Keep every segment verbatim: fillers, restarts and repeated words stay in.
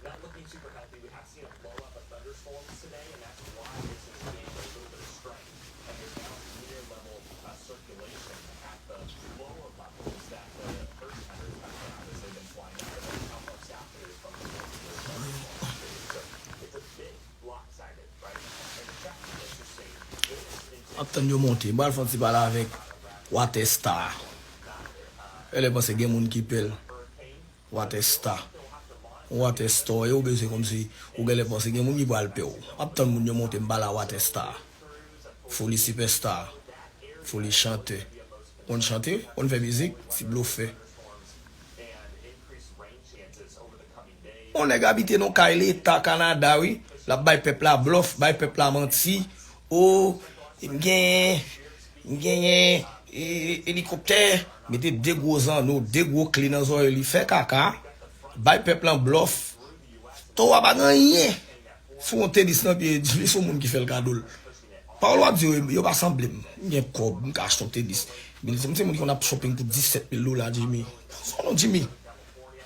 Not looking super healthy. We have seen a blow up of thunderstorms today, and that's why this is gaining a little bit of strength. And there's now near level uh, circulation at the lower levels that the first centers have been at as they've been flying up. And that's how far south it is from the north. So it's a bit lopsided, right? And the traffic is just saying this into Ap tann yo monte. M pral fè yon ti pale avèk Water Star. Elè panse gen moun ki pè l. Water Star. Water Star, e ou bezwen kòmsi ou genlè panse gen moun ki pral pè w. Ap tann moun yo monte, m pale a Water Star. Foli sipèsta. Foli chantè. Konn chante, konn fè mizik, ti blofè. Yon nèg abite nan kay leta Kanada, wi. L ap bay pèp la blòf, bay pèp la manti. O, m genyen, m genyen e, elikoptè. Mete de gwo zanno, de gwo kle nan zòrèy li, fè kaka. Bay pèp lan blòf. Towa pa gen anyen. Sou yon tenis nan pye, li se yon moun ki fè l kado l. Pawòl w ap di yo, yo pa sanble m. M gen kòb, m ka achte yon tenis. Men se m se moun ki konn ap shopping pou disèt mil dola, Jimmy. Son non, Jimmy.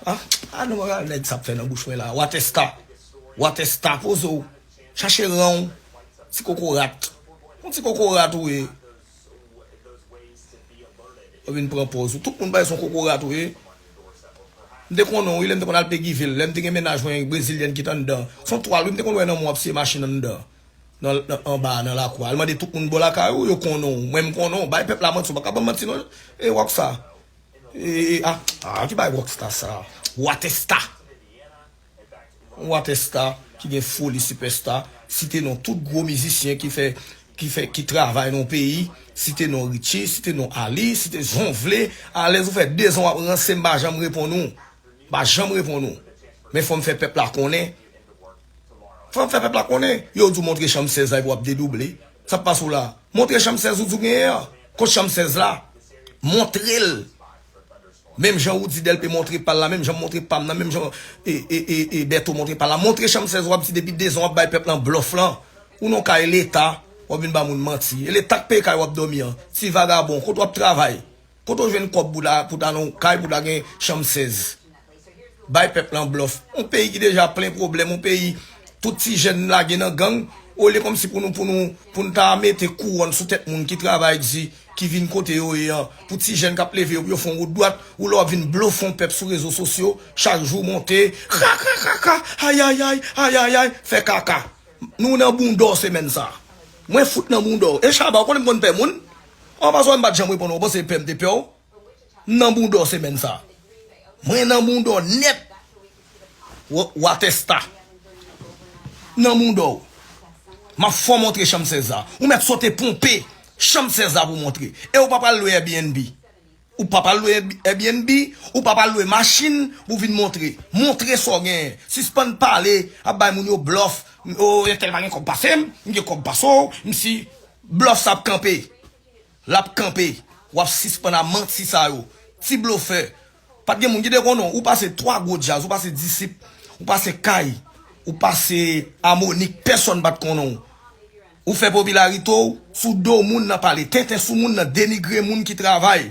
Ah, ah non, nèg sa ap fè nan bouch mwen la. Watèsta. Watèsta, poze w. Chache ran w. Ti kokorat. Yon ti kokorat ou ye. Ou vin pran pòz ou. Tout moun pa se yon kokorat ou ye. M te konnen w, wi, lè m te konn al Peggyville. Lè m te gen mennaj mwen, yon brezilyèn ki t anndan. Se yon twal, wi, m te konn wè nan mwen w ap siye machin anndan. Nan, nan, anba, nan lakou a. Al mande tout moun bò lakay ou, yo konnen w. Mwen, m konnen w. Bay pèp la manti, ou pa ka ban m manti, non. E wòk sa. E, e, a, a, ki bay wòk sa, sa. Watèsta. Yon watèsta ki gen foli sipèsta, site non tout gwo mizisyen ki fè, ki fè, ki travay nan yon peyi, site non Richie, site non Ali, site jan w vle, alèz ou fè dezan w ap ranse m pa janm reponn ou, m pa janm reponn ou. Men fò m fè pèp la konnen, fò m fè pèp la konnen, yo di w montre chanm sèz la epi w ap dedouble, sa k pase w la? Montre chanm sèz ou di w genyen an, kot chanm sèz la? Montre l. Menm jan Roody Delpé montre pa l la, menm jan m montre pa m nan, menm jan e, e, e, e Bertho montre pa l la. Montre chanm sèz w ap di depi dezan w ap bay pèp lan blòf lan. Ou nan kay leta, w ap vin ba moun manti. E leta k peye kay w ap dòmi an. Ti vagabon, kote w ap travay? Kote w jwenn kòb pou ta, pou ta nan kay pou ta gen chanm sèz? Bay pèp lan blòf. Yon peyi ki deja plen pwoblèm, yon peyi tout ti jèn lage nan gang, olye kòmsi pou nou, pou nou, pou n ta mete kouwòn sou tèt moun ki travay di, ki vin kote yo ye an, pou ti jèn k ap leve yo pou yo fè yon wout dwat, ou lè w ap vin blofon pèp sou rezo sosyo, chak jou monte, kaka, kaka, ayayay, ayayay, fè kaka. Nou nan bounda w semèn sa. Mwen fout nan bounda w. E Shabba, ou konnen m konn pè moun? An pasan m pa t janm reponn ou, ou panse pè m te pè w? M nan bounda w semèn sa. Mwen nan bounda w nèt. Wa- Watèsta. Nan bounda w. M ap fè w montre chanm sèz la. Ou mèt sote ponpe chanm sèz la pou w montre. E ou pa pral lwe Airbnb. Ou pa pral lwe Airbnb, ou pa pral lwe machin pou vin montre. Montre sa w genyen. Sispann pale, ap bay moun yo blòf. O, entèl pa gen kòb pase m, m gen kòb pase w, m si blòf sa ap kanpe. L ap kanpe. W ap sispann a manti sa yo. Ti blofè. Pa t gen moun ki te konnen w. Ou pase twa gwo djaz, ou pase Disip, ou pase Kay, ou pase Amonik, pèsonn pa t konnen w. Ou fè popilarite w sou do moun nan pale tenten sou moun nan, denigre moun ki travay.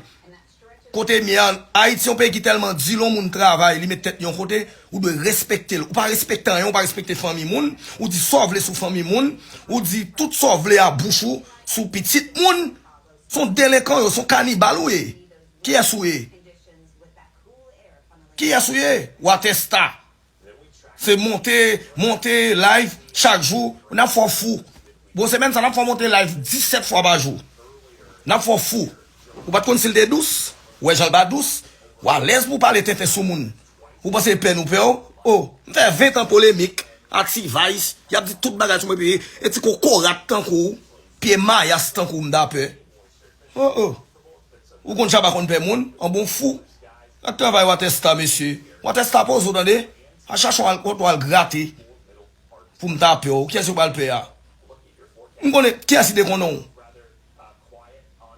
Kote m ye a, Ayiti yon peyi ki tèlman di lè yon moun travay, li met tèt li yon kote, ou dwe respekte l. Ou pa respekte anyen, ou pa respekte fanmi moun, ou di sa w vle sou fanmi moun, ou di tout sa w vle a bouch ou sou pitit moun. Se yon delenkan yo, se yon kanibal ou ye. Kiyès ou ye? Kiyès ou ye? Watèsta. Se monte, monte live chak jou. N ap fè w fou. Bon, semèn sa, n ap fè w monte live disèt fwa pa jou. N ap fè w fou. Ou pa t konn si l te dous? Ou wè jan l pa dous? Ou alèz pou w pale tenten sou moun. Ou panse pè nou pè w? O, m fè ven tan polemik ak T-Vice, y ap di tout bagay sou mwen, epi e ti kokorat tankou w, pye mayas tankou w m ta pè. O, o. Ou konn Shabba konn pè moun, an bon fou. Gad travay Watèsta, mesye. Watèsta poze w tande. A chache w al, kote w al grate. Pou m ta pè w. Kiyès yo pral pè a? M konnen kiyès ki te konnen w.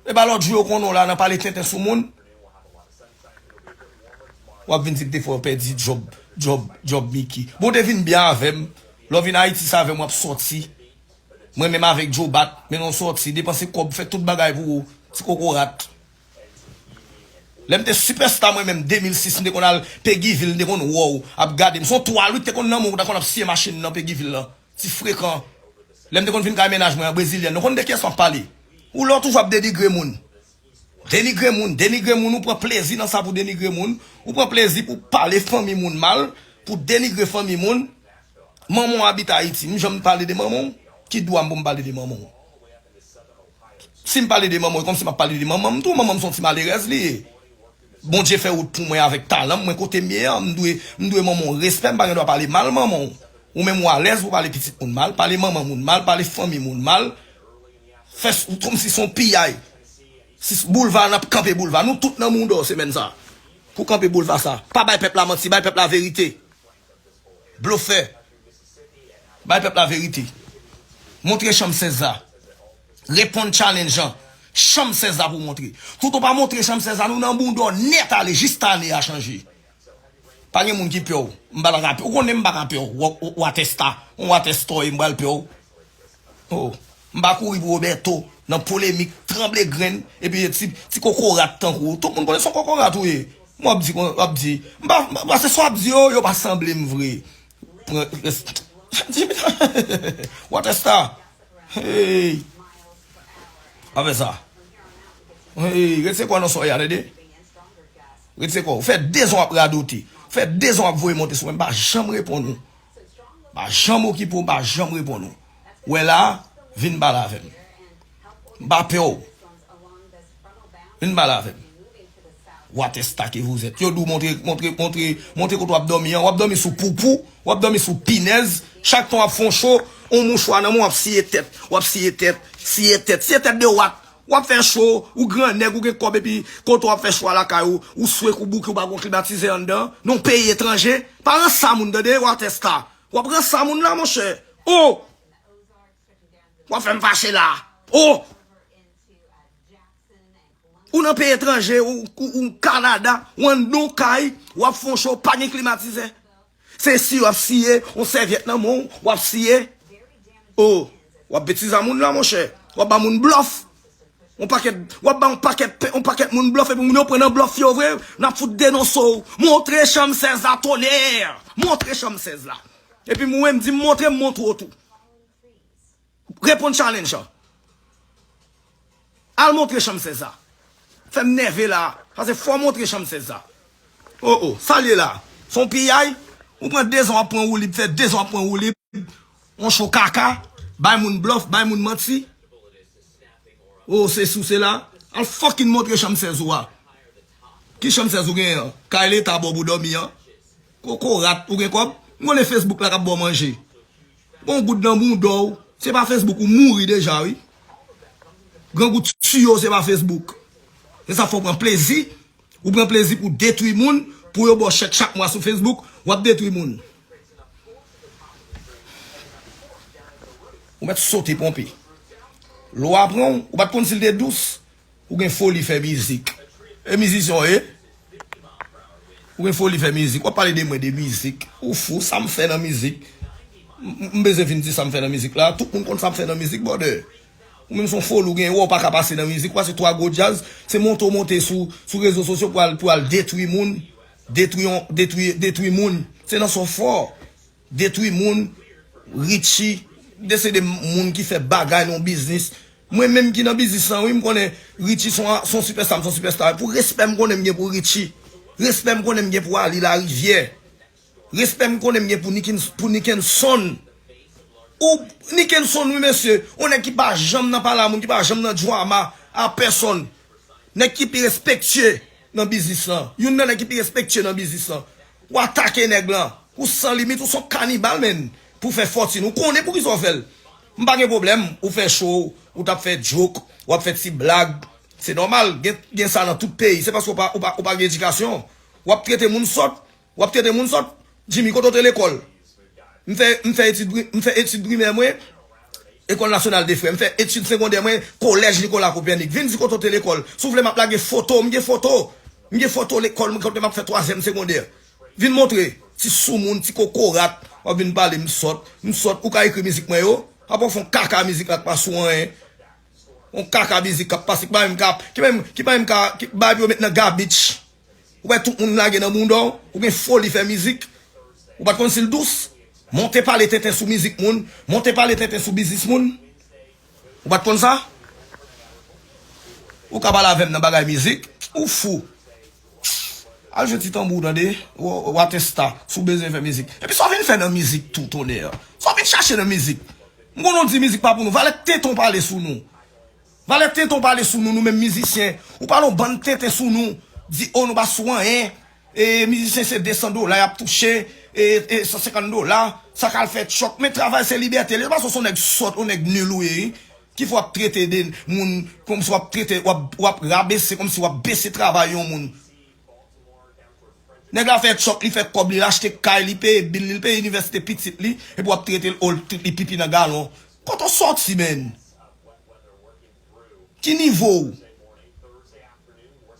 E pa lòt jou yo konnen w la nan pale tenten sou moun. W ap vin di m te fè w pèdi djòb, djòb, djòb Mickey. Bon, w te vin byen avè m. Lè w vin Ayiti, se avè m w ap sòti. Mwen menm avèk Jobat, mennen w sòti, depanse kòb, fè tout bagay pou ou, ti kokorat. Lè m te sipèsta mwen menm, de mil sis, m te konn al Peguiville, m te konn wè w ap gade m. Se yon twal wi ki te konn nan men w, w ta konn ap siye machin nan Peguiville lan. Ti frekan. Lè m te konn vin kay mennaj mwen an, brezilyèn, nou konn de kiyès m ap pale. Ou lè w toujou ap denigre moun. Denigre moun, denigre moun, ou pran plezi nan sa pou denigre moun. Ou pran plezi pou pale fanmi moun mal, pou denigre fanmi moun. Manman w abite Ayiti, m janm pale de manman w? Ki dwa m pou m pale de manman w? Si m pale de manman w, e kòmsi m ap pale de manman m tou. Manman m se yon ti malerèz li ye. Bondye fè wout pou mwen avèk talan m, mwen kote m ye an, m dwe, m dwe manman w respè, m pa gen dwa pale mal manman w. Ou menm ou alèz pou pale pitit moun mal, pale manman moun mal, pale fanmi moun mal. Fè s-, ou kòmsi se yon piyay. Si s-, boulva, n ap kanpe boulva. Nou tout nan mouda w semèn sa. Pou kanpe boulva sa. Pa bay pèp la manti, bay pèp la verite. Blofè. Bay pèp la verite. Montre chanm sèz la. Reponn challenge an. Chanm sèz la pou montre. Tout ou pa montre chanm sèz la, nou nan mouda w nèt ale jis ta ane a chanje. Pa gen moun ki pè w. M pa ta ka pè w. Ou konnen m pa ka pè w. Wa-, wa-, watèsta. On watèsta e m pral pè w. Oh. M pa kouri pou Roberto nan polemik, tranble grenn, epi ti, ti kokorat tankou w. Tout moun konnen se yon kokorat ou ye. M w ap di, w ap di. M pa, m pa, se sa w ap di yo, yo pa sanble m vre. Pran, watèsta. Hey. Pa fè sa. Hey, ret se kwa nan sòy a, tande? Ret se kwa. Ou fè de zan w ap radote. Ou fè de zan w ap voye monte sou mwen. M pa janm reponn ou. M pa janm okipe w, m pa janm reponn ou. Ou wè la, vin pale avè m. M pa pè w. Vin pale avè m. Watèsta ke vous êtes. Yo di w montre, montre, montre, montre kote w ap dòmi an. W ap dòmi sou poupou, w ap dòmi sou pinèz. Chak tan w ap fè yon cho, yon mouchwa nan men w, w ap siye tèt. W ap siye tèt, siye tèt, siye tèt de wat. W ap fè cho, ou grannèg, ou gen kòb, epi kote w ap fè cho a lakay ou, ou swek, ou bouke, ou pa gon klimatizè anndan. Nan yon peyi etranje. Pa ranse a moun, tande, watèsta. W ap ranse a moun la, monchè. Oh! W ap fè m fache la. Oh! Ou nan peyi etranje, ou, ou, ou Kanada, ou anndan yon kay, w ap fè yon cho, pa gen klimatizè. Se si w ap siye, yon sèvyèt nan men w, w ap siye. Oh, w ap betize a moun la, monchè. W ap ba moun blòf. Yon pakèt, w ap ba yon pakèt, yon pakèt moun blòf, epi moun yo pran nan blòf yo vre, n ap fout denonse w. Montre chanm sèz la, tonè! Montre chanm sèz la. Epi mwen, m di m montre, m montre w tou. Reponn challenge an. Al montre chanm sèz la. Fè m nève la. Paske fò w montre chanm sèz la. Oh, oh, sa l ye la? Se yon piyay? Ou pran de zan w ap pran woulib, fè de zan w ap pran woulib. Yon cho kaka. Bay moun blòf, bay moun manti. Oh, se sou, se la. Al fucking montre chanm sèz ou a. Ki chanm sèz ou genyen an? Kay leta ba w pou dòmi an? Kokorat, ou gen kòb? M konnen Facebook la k ap ba w manje. Bon, goud nan mouda w. Se pa Facebook, ou mouri deja, wi. Grangou tiye w, se pa Facebook. Se sa fè w pran plezi. Ou pran plezi pou detwi moun, pou yo ba w chèk chak mwa sou Facebook, w ap detwi moun. Ou mèt sote ponpe. Lwa pran w, ou pa t konn si l te dous. Ou gen foli fè mizik. E mizisyen w ye? Ou gen foli fè mizik. W ap pale de mwen de mizik. Ou fou, sa m fè nan mizik? M, m, m bezwen vin di sa m fè nan mizik la. Tout moun konn sa m fè nan mizik, brother. Ou menm se yon foli ou gen, ou pa ka pase nan mizik. Ou pase twa gwo djaz, se monte w monte sou, sou rezo sosyo pou al, pou al detwi moun. Detwi yon, detwi, detwi moun. Se nan sa w fò. Detwi moun, Richie, de se de moun ki fè bagay nan biznis. Mwen menm ki nan biznis lan, wi, m konnen Richie se yon, se yon sipèsta, m se yon sipèsta. Pou respè m konnen m gen pou Richie. Respè m konnen m gen pou Ali Larivière. Respè m konnen m gen pou Nikin-, pou Nikenson. Ou, Nikenson, wi, mesye, yon nèg ki pa janm nan pale a moun, ki pa janm nan dwama a pèsonn. Nèg ki pi respektye nan biznis lan. Youn nan nèg ki pi respektye nan biznis lan. Ou atake nèg lan. Ou san limit, ou se yon kanibal, menn. Pou fè fòtin. Ou konnen poukisa w fè l. M pa gen pwoblèm. Ou fè cho, ou t ap fè joke, w ap fè ti blag. Se nòmal. Gen, gen sa nan tout peyi. Se paske w pa, ou pa, ou pa gen edikasyon. W ap trete moun sòt. W ap trete moun sòt. Jimmy, kote w te lekòl? M fè, m fè etid pri-, m fè etid primè mwen, École Nationale des Frères. M fè etid segondè mwen, Collège Nicolas Copernic. Vin di kote w te lekòl. Si w vle, m ap lage foto. M gen foto. M gen foto lekòl mwen kote m ap fè twazyèm segondè. Vin montre. Ti soumoun, ti kokorat. W ap vin pale m sòt. M sòt. Ou ka ekri mizik mwen yo. Apa w fè yon kaka mizik la k pa sou anyen. On kaka mizik k ap pase, ki pa menm ka, ki menm, ki pa menm ka, ki bay pou yo met nan gabich. Ou wè tout moun lage nan bounda w, ou gen foli fè mizik. Ou pa t konn si l dous. Monte pale tenten sou mizik moun, monte pale tenten sou biznis moun. Ou pa t konn sa? Ou ka pale avè m nan bagay mizik, ou fou. Al jwe ti tanbou, tande, w-, w-, Watesta, si w bezwen fè mizik. Epi sa w vin fè nan mizik tou, tonè? Sa w vin chache nan mizik? M konn nou di mizik pa pou nou. Valè tenten w pale sou nou. Valè tenten w pale sou nou, nou menm mizisyen. Ou pale yon bann tenten sou nou. Di, o, nou pa sou anyen. E mizisyen se de san dola y ap touche, e, e san senkant dola. Sa k al fè tchòk. Men travay se libète li. Se pa se yon nèg sòt, yon nèg nil ou ye, wi. Ki fè w ap trete de moun kòmsi w ap trete, w ap, w ap rabese, kòmsi w ap bese travay yon moun. Nèg la fè tchòk, li fè kòb li, l achte kay, li peye bil li, li peye inivèsite pitit li, epi w ap trete l, o, li pipi nan galon. Kote w sòti, menn? Ki nivo w?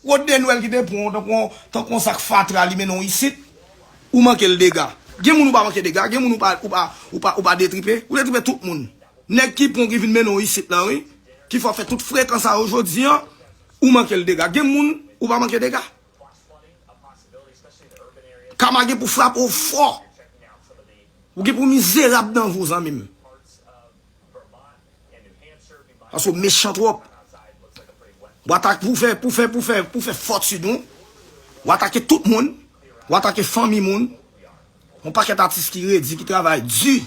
Rodney Noël ki te pran w tankou, tankou yon sak fatra, li mennen w isit, ou manke l dega. Gen moun ou pa manke dega, gen moun ou pa, ou pa, ou pa, ou pa detripe, ou detripe tout moun. Nèg ki pran w ki vin mennen w isit la, wi, ki fè w fè tout frekan sa yo jodi an, ou manke l dega. Gen moun ou pa manke dega. Kama gen pou frape w fò. Ou gen pou mizerab nan vi w, zanmi m. Paske w mechan twòp. W atake pou fè, pou fè, pou fè, pou fè fòtin ou. W atake tout moun. W atake fanmi moun. Yon pakèt atis ki redi, ki travay di.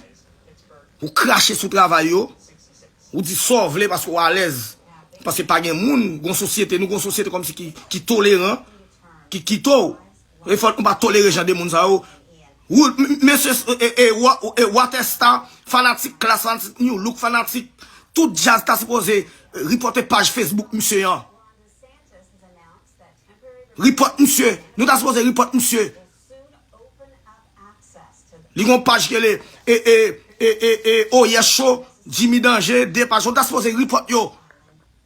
Ou krache sou travay yo. Ou di sa w vle paske w alèz. Paske pa gen moun, gon sosyete, nou gon sosyete kòmsi ki, ki toleran, ki kite w. E fòk nou pa tolere jan de moun sa yo. Ou, m-, mesye, e, e, e, Wa-, e, Watesta, fanatik Klass, fanatik New Look, fanatik tout djaz ta sipoze ripòte paj Facebook misye an. Ripòt misye. Nou ta sipoze ripòt misye. Li gon paj ki rele, e, e, e, e, e, Oyè Cho, Jimmy Danje, de paj. Nou ta sipoze ripòt yo.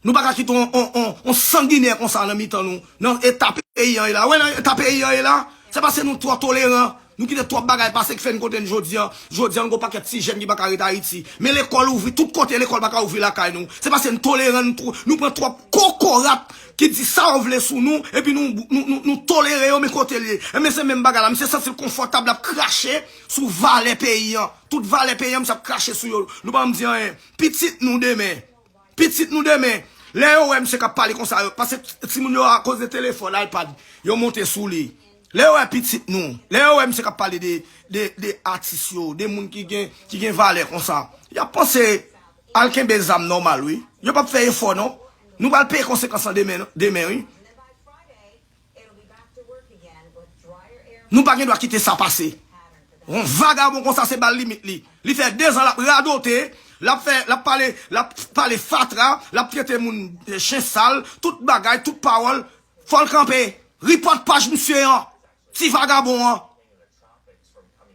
Nou pa ka kite on, on, on, on sanginè konsa nan mitan nou. Nan eta peyi an ye la. Wè nan eta peyi an ye la. Se paske nou twò toleran. Nou kite twòp bagay pase ki fè n kote n jodi an. Jodi an, nou gon pakèt ti jèn ki pa ka ret Ayiti. Men lekòl ouvri, tout kote lekòl pa ka ouvri lakay nou. Se paske n toleran, nou two-, nou pran twòp kokorat ki di sa yo vle sou nou, epi nou, nou, nou, nou tolere yo, men kote l ye. Enben, se menm bagay la. Misye santi l konfòtab, l ap krache sou valè peyi an. Tout valè peyi an, misye ap krache sou yo. Nou pa janm di anyen. Pitit nou demen. Pitit nou demen, lè yo wè misye k ap pale konsa, yo, paske timoun yo, akoz de telefòn, iPad, yo monte sou li. Lè yo wè pitit nou, lè yo wè misye k ap pale de, de, de atis yo, de moun ki gen, ki gen valè konsa, y ap panse al kenbe zam nòmal, wi. Yo p ap fè efò, non. Nou pral peye konsekans lan demen, demen, wi. Nou pa gen dwa kite sa pase. Yon vagabon konsa se bal limit li. Li fè dezan l ap radote, l ap fè, l ap pale, l ap pale fatra, l ap trete moun de chen sal, tout bagay, tout pawòl. Fò l kanpe. Ripòt paj misye an. Ti vagabon an.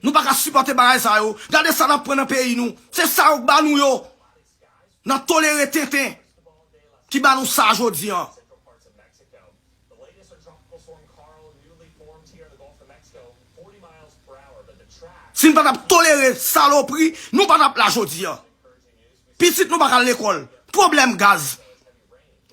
Nou pa ka sipòte bagay sa yo. Gade sa n ap pran nan peyi nou. Se sa yo k ba nou yo. N ap tolere tenten ki ba nou sa jodi an. Si n pa t ap tolere salopri, nou pa t ap la jodi an. Pitit nou pa ka al lekòl. Pwoblèm gaz.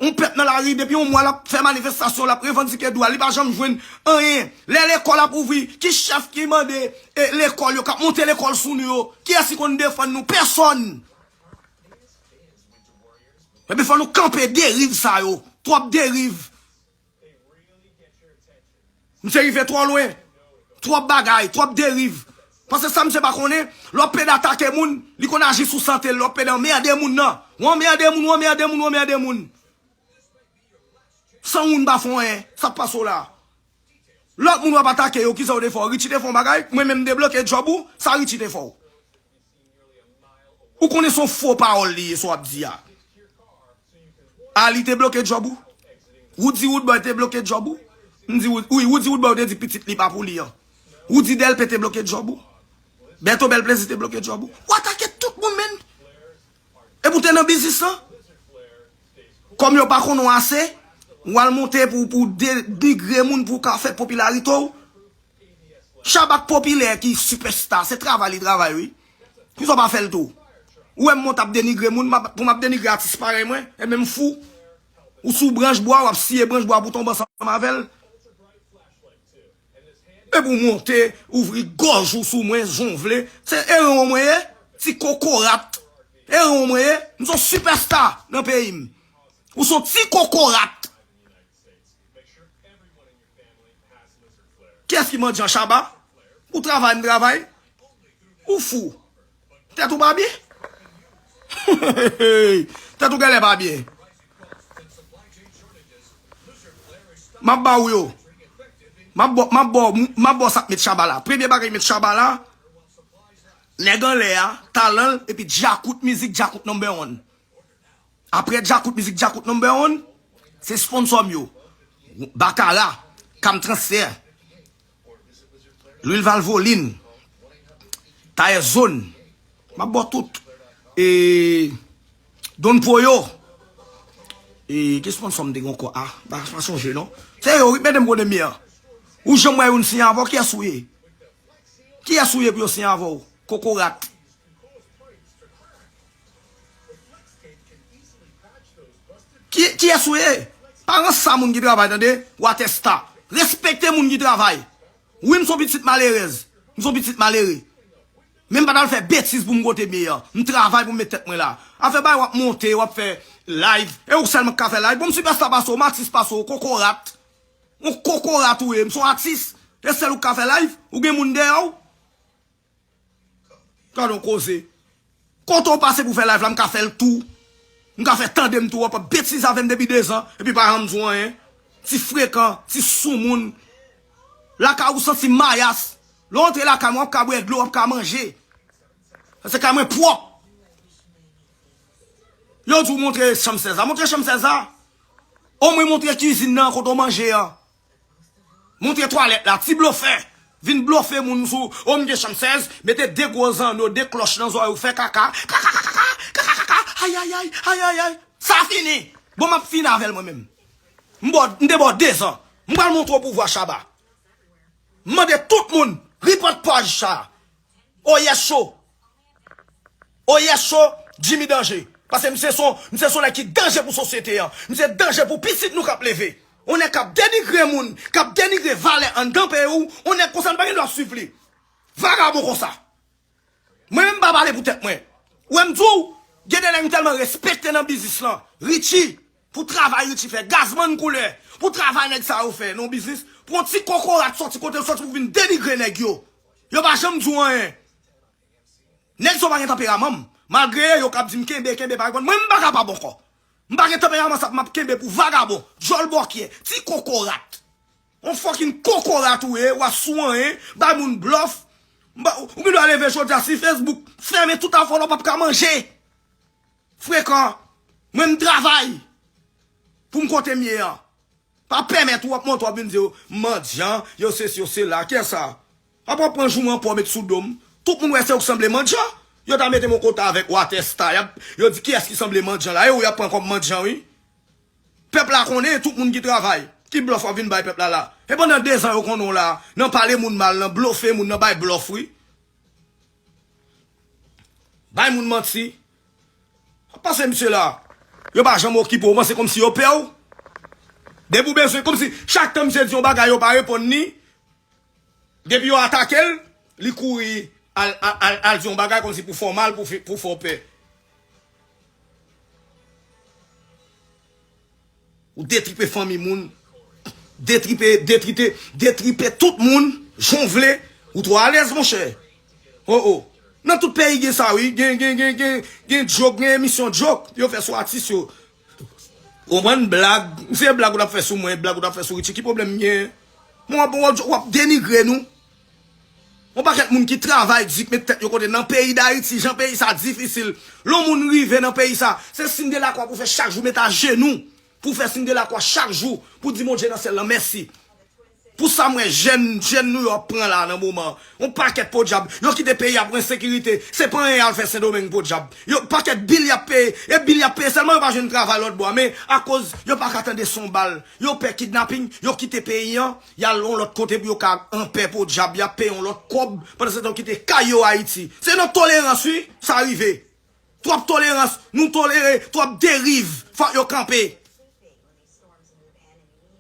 Yon pèp nan lari depi yon mwa l ap fè manifestasyon, l ap revandike dwa l, li pa janm jwenn anyen. Lè lekòl ap ouvri, ki chèf ki mande, e, lekòl yo, k ap monte lekòl sou nou yo? Kiyès ki konn defann nou? Pèsòn! Epi fò nou kanpe deriv sa yo. Twòp deriv. Misye rive twò lwen. Twòp bagay, twòp deriv. Paske sa misye pa konnen, lè w pede atake moun, li konn aji sou sante l, lè w pede anmède moun nan. W anmède moun, w anmède moun, w anmède moun. San moun pa fè anyen, sa k pase w la? Lòt moun w ap atake yo, kisa yo te fè w? Richie te fè yon bagay? Mwen menm m debloke djòb ou? Sa Richie te fè w? Ou konnen se yon fo pawòl li ye, sa w ap di a. Ali te bloke djòb ou? Woody Woodboy te bloke djòb ou? M di, Wood-, wi, Woody Woodboy te di pitit li pa pou li an. Woody Delpé te bloke djòb ou? Berto Belplezi te bloke djòb ou? W atake tout moun, menn. Epi w te nan biznis lan. Kòm yo pa konnen w ase, w al monte pou, pou denigre moun, pou w ka fè popilarite w. Chabak popilè ki sipèsta, se travay li travay, wi. Kisa w pa fè l tou? Ou wè m monte ap denigre moun, m ap- pou m ap denigre atis parèy mwen, e menm fou. Ou sou branch bwa, w ap siye branch bwa pou tonbe ansanm avè l. Epi w monte, ouvri gòj ou sou mwen, jan w vle. Se eran w mwen ye, ti kokorat. Eran w mwen ye, m se yon sipèsta nan peyi m. Ou se yon ti kokorat. Kiyès ki mandyan Shabba? Ou travay, m travay. Ou fou. Tèt ou pa byen? Tèt ou genlè pa byen. M ap ba ou yo. M ap ba, m ap ba, m ap ba w sa k met Shabba la. Premye bagay met Shabba la, nèg anlè a, talan l, epi Djakout mizik, Djakout number one. Apre Djakout mizik, Djakout number one, se sponsò m yo. Bakara, Kam Transfè, Lwil Valvoline, Tayè Zòn, m ap ba w tout. E Don Poyo. E ki sponsò m te gen ankò? A, pa, pa sonje non. Se yo, wi, mete m kote m ye an. Ou janm wè youn siyen avè w, kiyès ou ye? Kiyès ou ye pou yo siyen avè w? Kokorat. Ki, kiyès ou ye? Pa ranse a moun ki travay, tande? W a tèsta. Respekte moun ki travay. Wi, m se yon pitit malerèz. M se yon pitit malere. Men m pa t al fè betiz pou m kote m ye an. M travay pou m met tèt mwen la. Afè bay w ap monte, w ap fè live. E ou sèlman k ka fè live. Bon, m sipèsta pase w, m atis pase w, kokorat. Yon kokorat ou ye, m se yon atis. E sèl ou k ka fè live, ou gen moun dèyè w. Gade yon koze. Kote w pase pou fè live la, m ka fè l tou. M ka fè tande m tou, w ap ap betize avè m depi dezan, epi pa janm di w anyen. Ti frekan, ti soumoun. Lakay ou santi mayas. Lè w antre lakay mwen, w ap ka bwè dlo, w ap ka manje. Paske kay mwen pwòp. Yo di w montre chanm sèz la. Montre chanm sèz la. Omwen montre kizin nan kote w manje an. Montre twalèt la, ti blofè. Vin blofe moun sou, o m gen chanm sèz, mete de gwo zanno, de klòch nan zòrèy ou, fè kaka, kaka, kaka, kaka, kaka, kaka, ayayay, ayayay. Sa fini. Bon, m ap fini avè l mwen menm. M bò, m te bò dezan. M pral montre w pouvwa Shabba. M mande tout moun, report paj sa. Oyè cho. Oyè cho, Jimmy danje. Paske misye se yon, misye se yon nèg ki danje pou sosyete an. Misye danje pou pitit nou k ap leve. Yon nèg k ap denigre moun, k ap denigre valè anndan peyi w, yon nèg konsa nou pa gen dwa swiv li. Vagabon konsa. Mwen menm m pa pale pou tèt mwen. Ou wè m di w, gen de nèg m tèlman respekte nan biznis lan. Richie, pou travay Richie fè, Gazman koulè, pou travay nèg sa yo fè nan biznis, pou yon ti kokorat sòti kote l sòti pou vin denigre nèg yo. Yo pa janm di w anyen. Nèg sa yo pa gen tanperaman m. Malgre yo k ap di m kenbe, kenbe, pa reponn. Mwen, m pa kapab ankò. M pa gen tanperaman sa pou m ap kenbe pou vagabon, djòl bòkyè, ti kokorat. On fucking kokorat ou ye, w a sou anyen, bay moun blòf. M ba- Ou gen dwa leve jodi a si Facebook fèmen tout afè w la, w p ap ka manje. Frekan, mwen m travay pou m kote m ye an. Pa pèmèt ou ap monte w ap vin di yo, m mandyan, yo sesi, yo sela. Kiyès sa? Apa w pran jouman pa w met sou do m? Tout moun wè se ou k sanble mandyan. Yo ta mete m yon kote avèk Watèsta. Y ap, yo di kiyès ki sanble mandyan la. E ou y ap pran kòm mandyan, wi. Pèp la konnen tout moun ki travay, ki blòf w ap vin bay pèp la la. E pandan dezan yo konnen w la, nan pale moun mal, nan blofe moun, nan bay blòf, wi. Bay moun manti. Ap pase misye la. Yo pa janm okipe w, w panse kòmsi yo pè w. Depi w bezwen, kòmsi chak tan misye di yon bagay, yo pa reponn li. Depi yo atake l, li kouri al, al, al, al di yon bagay kòmsi pou fè w mal, pou fè, pou fè w pè. Ou detripe fanmi moun. Detripe, detripe, detripe tout moun, jan w vle. Ou twò alèz, monchè. Oh, oh. Nan tout peyi gen sa, wi. Gen, gen, gen, gen, gen djok, gen emisyon djok. Yo fè sou atis yo. Ou konprann? Blag. Se blag ou t ap fè sou mwen, blag ou t ap fè sou Richie. Ki pwoblèm m gen? Mwen, w ap, w ap, w ap denigre nou. Yon pakèt moun ki travay di k met tèt yo kote nan peyi Dayiti, jan peyi sa difisil. Lè yon moun rive nan peyi sa, se siy de lakwa pou fè chak jou, met ajenou pou fè siy de lakwa chak jou, pou di Bondye nan syèl lan mèsi. Pou sa m wè jèn, jèn nou yo ap pran la nan moman. Yon pakèt podyab. Yo kite peyi a pou ensekirite. Se pa anyen y al fè Sendomeng podyab. Yo pakèt bil y ap peye. E bil y ap peye sèlman yo pa jwenn travay lòt bò a. Men akoz yo pa ka tande son bal. Yo pè kidnaping. Yo kite peyi an. Y al yon lòt kote pou yo ka anpè podyab. Y ap peye yon lòt kòb. Pandan se tan yo kite kay yo Ayiti. Se nan tolerans wi sa rive. Twòp tolerans, nou tolere twòp deriv. Fòk yo kanpe.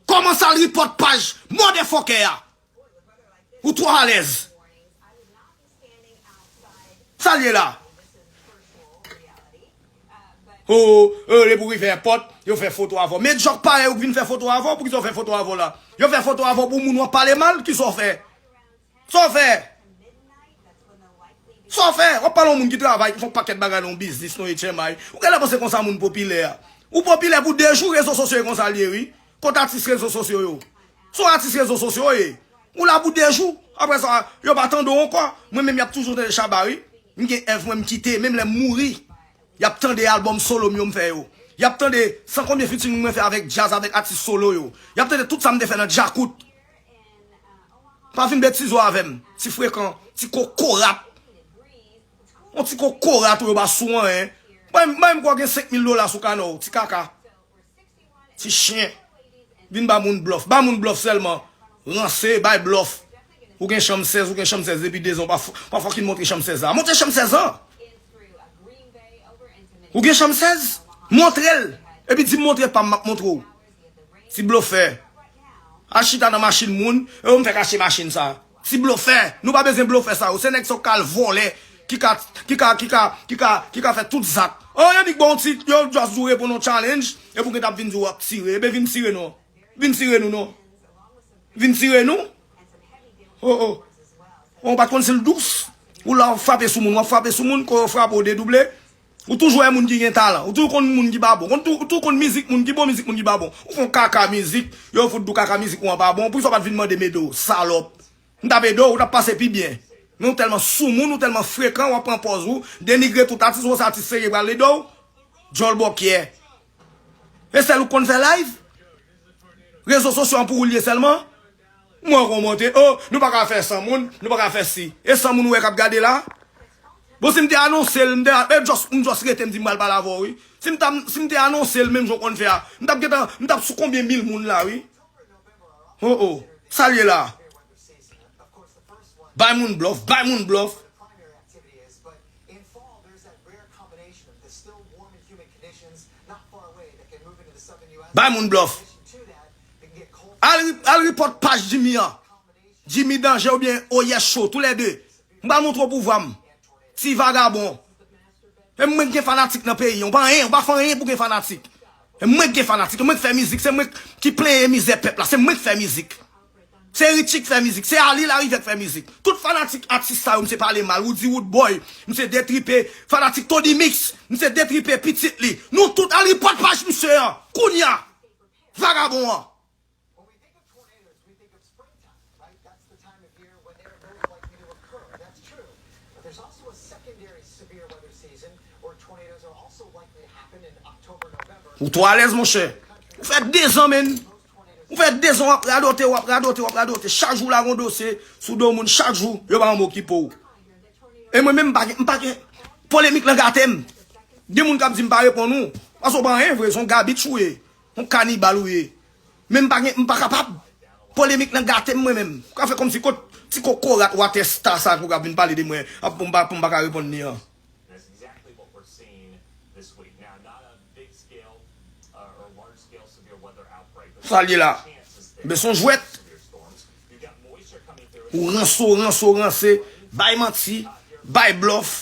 Kòmanse al report paj motherfucker a. Ou twò alèz. Sa l ye la? O, o, depi w rive èpòt, yo fè foto avè w. Men djòk parèy ou k vin fè foto avè w, poukisa yo fè foto avè w la? Yo fè foto avè w pou moun w ap pale mal, kisa w fè? Sa w fè? Sa w fè? W ap pale yon moun ki travay, ki fè yon pakèt bagay nan yon biznis, nan H M I. Ou genlè panse konsa moun popilè a. Ou popilè pou de jou, rezo sosyo e konsa l ye, wi. Kot atis rezo sosyo yo? Se yon atis rezo sosyo w ye. Ou la pou de jou. Apre sa, yo pa tande w ankò. Mwen menm, y ap toujou tande Shabba, wi. M gen èv mwen m kite, menm lè m mouri. Y ap tande albòm solo m yo m fè yo. Y ap tande san konbyen featuring mwen fè avèk djaz, avèk atis solo yo. Y ap tande tout sa m te fè nan Djakout. Pa vin betize w avè m. Ti frekan, ti kokorat. Yon ti kokorat ou yo pa sou anyen. Mwen, mwen m kwè w gen senk mil dola sou kanè w, ti kaka. Ti chen. Vin ba moun blòf. Ba moun blòf sèlman. Ranse, bay blòf. Ou gen chanm sèz, ou gen chanm sèz depi de zan, ou pa f-, pa fòkin montre chanm sèz la. Montre chanm sèz lan! Ou gen chanm sèz? Montre l! Epi di m montre pa m, m ap montre w. Ti blofè. Al chita nan machin moun, e yo m fèk achte machin sa. Ti blofè. Nou pa bezwen blofè sa yo. Se nèg sa yo k al vòlè, ki ka, ki ka, ki ka, ki ka, ki ka fè tout zak. O, yo di k ba w ti, yo just di w reponn yon challenge, epi w gentan ap vin di w ap tire. Ebyen vin tire non. Vin tire nou non. Vin tire nou. O, o. Ou pa t konn si l dous. Ou la w ap frape sou moun, w ap frape sou moun, kou yo frape w dedouble. Ou toujou wè moun ki gen talan. Ou toujou konn moun ki pa bon. Konn tou, ou toujou konn mizik moun ki bon, mizik moun ki pa bon. Ou fè yon kaka mizik, yo fout di w kaka mizik ou an pa bon. Poukisa w pa t vin mande m ede w, salòp? M t ap ede w, ou t ap pase pi byen. Men ou tèlman soumoun, ou tèlman frekan, w ap pran pòz ou, denigre tout atis, ou se atis serye pral ede w. Djòl bòkyè. E sèl ou k konn fè live? Rezo sosyo an pou ou l ye sèlman? Mwen kòmante, o, nou pa ka fè san moun, nou pa ka fè si. E san moun ou wè k ap gade la? Bon, si m te anonse l, m te, e, just, m just rete, m di m pral pale avè w, wi. Si m ta, si m te anonse l, menm jan w konn fè a, m t ap gentan, m t ap sou konbyen mil moun la, wi. O, o. Sa l ye la? Bay moun blòf, bay moun blòf. Bay moun blòf. Al, al report paj Jimmy an. Jimmy Danje oubyen Oyè Cho, toulède. M pral montre w pouvwa m. Ti vagabon. E mwen k gen fanatik nan peyi an. Ou pa anyen, ou pa fè anyen pou gen fanatik. E mwen k gen fanatik, e mwen k fè mizik, se mwen ki plenyen mizè pèp la, se mwen k fè mizik. Se Richie k fè mizik, se Ali Larivye k fè mizik. Tout fanatik atis sa yo, misye pale mal, Roody Roodboy, misye detripe, fanatik Tony Mix, misye detripe pitit li. Nou tout al report paj misye an, kounya. Vagabon an. Ou twò alèz, monchè. Ou fè dezan, menn. Ou fè dezan w ap radote, w ap radote, w ap radote. Chak jou w lage yon dosye sou do moun, chak jou, yo pa janm okipe w. E mwen menm, m pa gen, m pa gen, polemik lan gate m. Gen moun k ap di m pa reponn ou. Paske w pa anyen vre, se yon gabitch ou ye. Yon kanibal ou ye. Men m pa gen, m pa kapab. Polemik lan gate m mwen menm. Ou ka fè kòmsi kot ti kokorat watè sta sa pou k ap vin pale de mwen, ap pou m pa, pou m pa ka reponn li an. Sa l ye la? Men se yon jwèt. Ou ranse, ou ranse, ou ranse. Bay manti, bay blòf.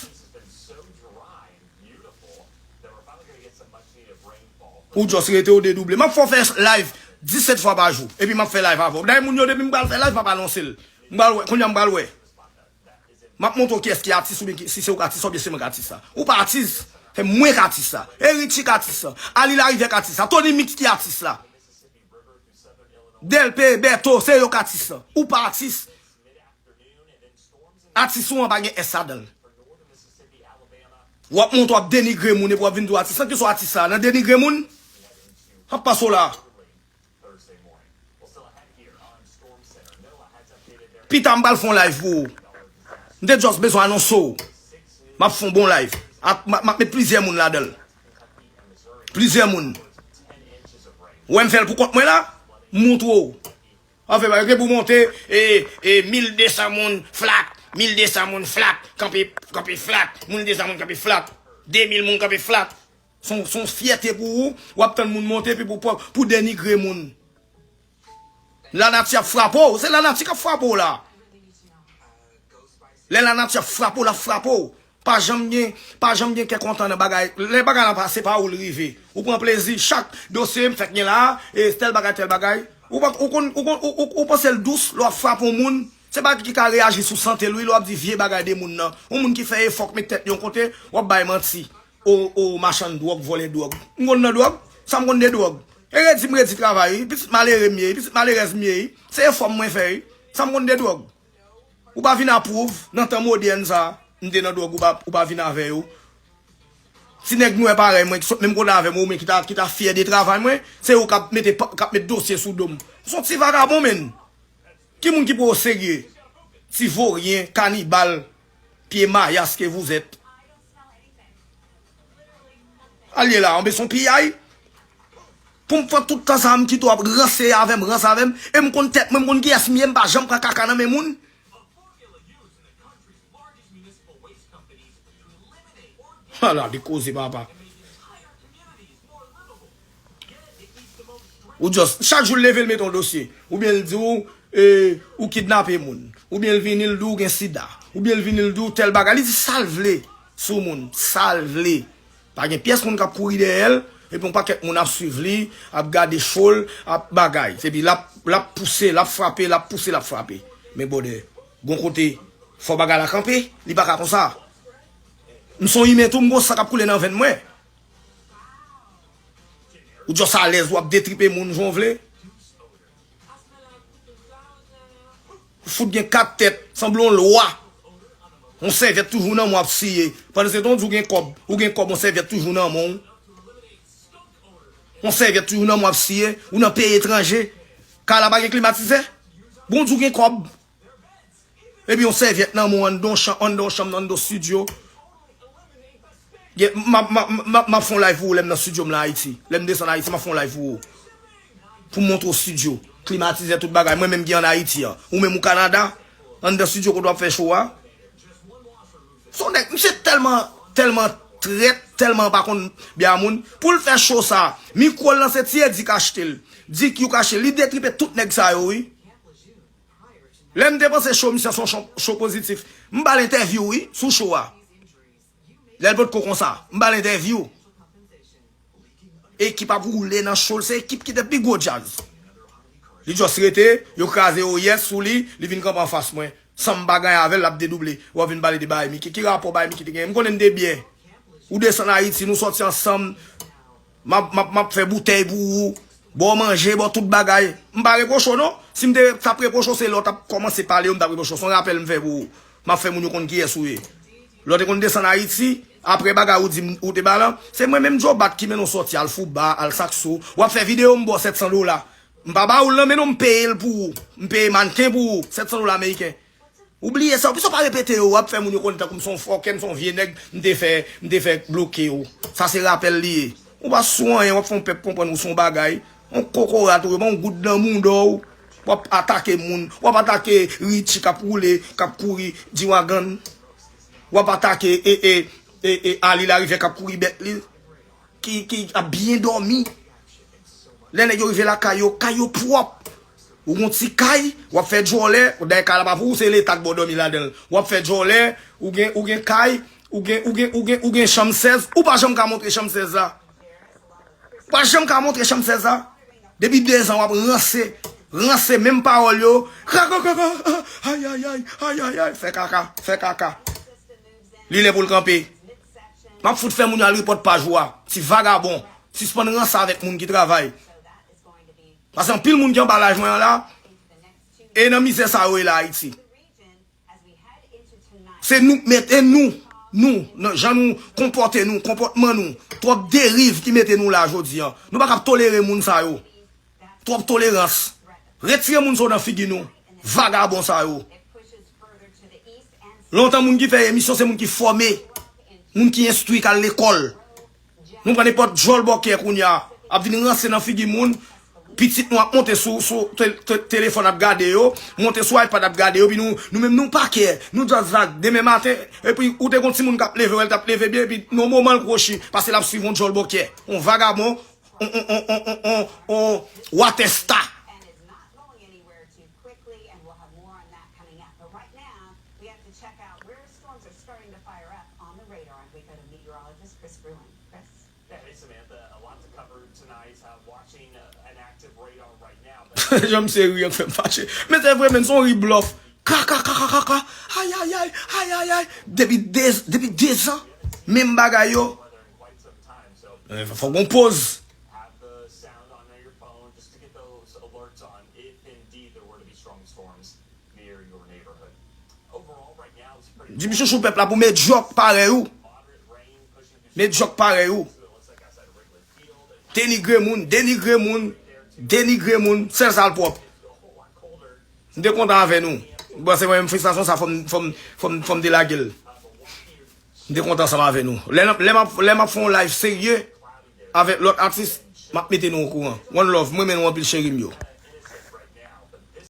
Ou just rete ou dedouble. M ap fè w fè live disèt fwa pa jou. Epi m ap fè live avè w. Dayè moun yo depi m pral fè live, m ap anonse l. M pral wè, kounya m pral wè. M ap montre w kiyès ki atis oubyen ki, si se ou k atis sa oubyen se mwen k atis sa. Ou pa atis. Se mwen k atis sa. E Richie k atis sa. Ali Larivye k atis sa. Tony Mix ki atis la. Delpe, Bèto, se yo k atis sa. Ou pa atis. Atis ou an pa gen S ladan l. W ap monte w ap denigre moun epi w ap vin di w atis. Sa ki sou atis sa? Nan denigre moun? W ap pase w la. Pita m pral fè yon live pou ou. M te just bezwen anonse w. M ap fè yon bon live. Ap, m ap, m ap met plizyè moun ladan l. Plizyè moun. Ou wè m fè l pou kont mwen la? M montre w. Anfen, yo gen pou monte, e, e, mil de san moun flat, mil de san moun flat, kanpe, kanpe flat, mil de san moun kanpe flat. De mil moun kanpe flat. Se yon, se yon fyète pou ou, w ap tann moun monte epi pou, pou, pou denigre moun. Lanati ap frape w, se lanati k ap frape w la. Lè lanati ap frape w, l ap frape w. Pa janm gen, pa janm gen kè kontan nan bagay. Lè bagay la pase pa ou l rive. Ou pran plezi, chak dosye m fèk gen la, e tèl bagay, tèl bagay. Ou pa, ou konn, ou konn, ou, ou, ou panse l dous, lè w ap frape yon moun, se bagay ki ka reyaji sou sante l, wi, lè w ap di vye bagay de moun nan. Yon moun ki fè efò, k met tèt li yon kote, w ap bay manti. O, o, machann dwòg, vòlè dwòg. M konn nan dwòg? Sa m konn de dwòg? E redi m redi travay, wi. Pitit malere m ye, wi. Pitit malerèz m ye, wi. Se efò m mwen fè, wi. Sa m konn de dwòg? Ou pa vin apwouv, nan tan modèn sa, m te nan dwòg, ou pa, ou pa vin avè yo. Ti nèg nwè parèy mwen, ki sot menm kote avè m, oubyen ki ta, ki ta fyè de travay mwen, se ou k ap mete, k ap met dosye sou do m. M se yon ti vagabon, menn. Ki moun ki pran w serye? Ti voryen, kanibal, pye mayas ke vous êtes. Al ye la, anben se yon piyay. Pou m fè tout tan sa, m kite w ap ranse avè m, ranse avè m. E m konn tèt mwen, m konn kiyès m ye, m pa janm pran kaka nan men moun. Ala de koze, papa. Ou just, chak jou l leve, l mete yon dosye. Oubyen l di w, e, ou kidnape moun. Oubyen l vini, l di w gen sida. Oubyen l vini, l di w tèl bagay. Li di sa l vle sou moun. Sa l vle. Pa gen pyès moun k ap kouri dèyè l. Epi yon pakèt moun ap swiv li, ap gade cho l, ap bagay. Epi l ap, l ap pouse, l ap frape, l ap pouse, l ap frape. Men bwòdè, gon kote, fò bagay la kanpe, li pa ka konsa. M se yon imen tou, m gon san k ap koule nan venn mwen. Ou just alèz, w ap detripe moun jan w vle. Ou fout gen kat tèt, sanble yon lwa. Yon sèvyèt toujou nan men w ap siye. Pandan se tan w di w gen kòb, ou gen kòb, yon sèvyèt toujou nan men w. Yon sèvyèt toujou nan men w ap siye, ou nan peyi etranje. Kay la pa gen klimatizè? Bon, w di w gen kòb. Epi yon sèvyèt nan men w anndan yon chanm, anndan yon chanm, anndan yon estidyo. Gen, m ap, m ap, m ap, m ap fè yon live pou ou lè m nan estidyo m nan Ayiti. Lè m desann Ayiti, m ap fè yon live pou ou. Pou m montre w estidyo. Klimatizè, tout bagay. Mwen menm ki ann Ayiti an. Ou menm ou Kanada, anndan estidyo kote w ap fè cho a. Se yon nèg, misye tèlman, tèlman trèt, tèlman pa konn byen a moun. Pou l fè cho sa, mikwo l lan se Ti Edi k achte l. Di Q k achte l. Li detripe tout nèg sa yo, wi. Lè m te panse cho misye se yon cho, cho pozitif, m ba l entèvyou, wi, sou cho a. Lè l potko konsa, m ba l entèvyou. Ekip ap woule nan cho l, se ekip ki te pi gwo djaz. Li just rete, yo kraze oyès sou li, li vin kanpe anfas mwen. San m pa ganyan avè l, l ap dedouble. W ap vin pale de Baymiki. Ki rapò Baymiki te genyen? M konnen n te byen. Ou desann Ayiti, nou sòti ansanm. M ap, m ap, m ap fè boutèy pou ou. Ba w manje, ba w tout bagay. M pa repwoche w non. Si m te t ap repwoche w, se lè w t ap kòmanse pale yo, m t ap repwoche w. Se yon rapèl m fè pou ou. M ap fè moun yo konn kiyès ou ye. Lè w te konn desann Ayiti, apre bagay ou di m, ou te ba lan, se mwen menm Joe Bat ki mennen w sòti, al Fouba, al Saxo. W ap fè videyo, m ba w sèt san dola. M pa ba ou l nan men non, m peye l pou ou. M peye mannken pou ou, sèt san dola ameriken. Ou bliye sa, ou pito pa repete yo, w ap fè moun yo konnen tankou m se yon fòkè, m se yon vye nèg, m te fè, m te fè bloke yo. Sa se rapèl li ye. Ou pa sou anyen, w ap fè yon pèp konprann ou se yon bagay. Yon kokorat ou ye, pa yon goud nan mouda w. W ap atake moun, w ap atake Richie k ap woule, k ap kouri G-Wagon. W ap atake e, e, e, e, Ali Larivye k ap kouri bèt li. ki, ki ap byen dòmi. Lè nèg yo rive lakay yo, kay yo pwòp. Ou gon ti kay, w ap fè djòlè, dayè kay la pa pou ou, se Leta k ba w dòmi ladan l. W ap fè djòlè, ou gen, ou gen kay, ou gen, ou gen, ou gen, ou gen chanm sèz, ou pa janm ka montre chanm sèz la. Ou pa janm ka montre chanm sèz la. Depi dezan w ap ranse, ranse menm pawòl yo. Kaka, kaka, ayayay, ayayay, fè kaka, fè kaka. Li lè pou l kanpe. M ap fout fè moun yo al repòt paj ou a. Ti vagabon. Sispann ranse avèk moun ki travay. Paske anpil moun ki anba live mwen an la, e nan mizè sa yo ye la Ayiti. Se nou k mete nou, nou, nan jan nou konpòte nou, konpòtman nou, twòp deriv ki mete nou la jodi a. Nou pa kab tolere moun sa yo. Twòp tolerans. Retire moun sa yo nan figi nou. Vagabon sa yo. Lontan moun ki fè emisyon se moun ki fòme. Moun ki enstwi k al lekòl. Nou pran nenpòt djòl bòkè kounye a. Ap vin ranse nan figi moun. Pitit nou ap monte sou, sou te- te- telefòn ap gade yo, monte sou iPad ap gade yo, epi nou, nou menm nou pa kè, nou just vag demen maten, epi ou te gon timoun k ap leve, wè l t ap leve byen, epi nan moman l kwochi, paske l ap swiv yon djòl bòkyè, yon vagabon, yon, yon, yon, yon, yon, yon watèsta. Hey, Samantha, a lot to cover tonight. Uh, watching uh, an active radar right now. Jan misye ri an fè m fache. Men se vre, men se yon ri blòf. Ka, ka, ka, ka, ka, ka. Ay, ay, ay, ay, ay, ay. Depi de, depi de zan, menm bagay yo. Eh, fò gon poz. Jimmy Chouchou pèp la pou medyòk parèy ou. Medyòk parèy ou. Denigre moun, denigre moun, denigre moun, sèl sa l pwòp. M te kontan avè nou. Bon, se mwen menm fristrasyon sa, fò m, fò m, fò m, fò m delage l. M te kontan ansanm avè nou. Lè n ap, lè m ap, lè m ap fè yon live serye avèk lòt atis, m ap mete nou okouran. One love, mwen renmen nou anpil cheri m yo.